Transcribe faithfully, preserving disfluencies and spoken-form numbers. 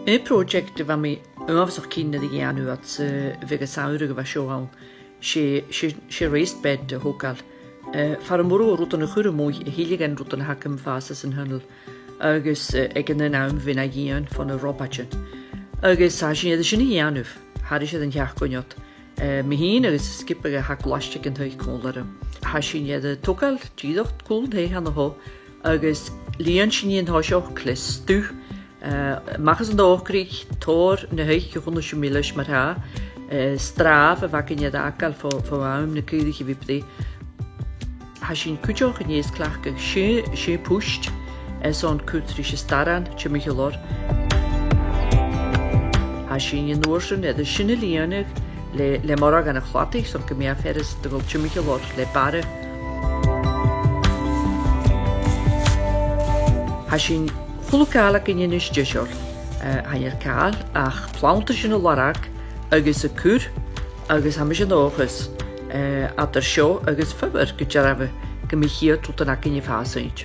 Aon project a bha mi uabhasach cinnteach a dhèanamh aig, eh, bhiodh an samhradh a bha seo ann, 's e, 's e, 's e raised bed a thogail. Eh, far am b' urrainn rudan a chur a-muigh, a thilleadh an rudan a th' agam fàs às an tunnel. Agus, eh, aig an aon àm bhithinn a' dìon fon a' robaidean. Agus tha sinn air sin a dhèanamh, thairis air an t-seachdain ud. Eh, mi fhìn agus an sgiobair a tha glaiste aig an taigh còmhla rium. Tha sinn air a thogail dìreach cùl an taigh an-seo, agus lìon sinn an toiseach le stuth, eh, a-mach às an ocrach, tòrr na h-oidhche a chunnaic sibh milis mar-thà, eh, sràid a bh' againn air fhàgail fo, fo àm na caoraich a bhith brèagha. Tha sinn cuideachd an dèidh cleachdadh sia, sia puist, eh, son cur ris an staran timcheall oirnn. Tha sinn an uair sin air sin a lìonadh le, le murag ann a' chladaich son gum bi e furasta a dhol timcheall oirnn le bara. Tha sinn a h-uile càil againn a-nis deiseil, eh, chan eil càil ach planntaichean a lorg agus a chur, agus tha mise an dòchas, eh, eadar seo agus foghar gu dearbh gum bi a' chiad rud againn a' fàsaint.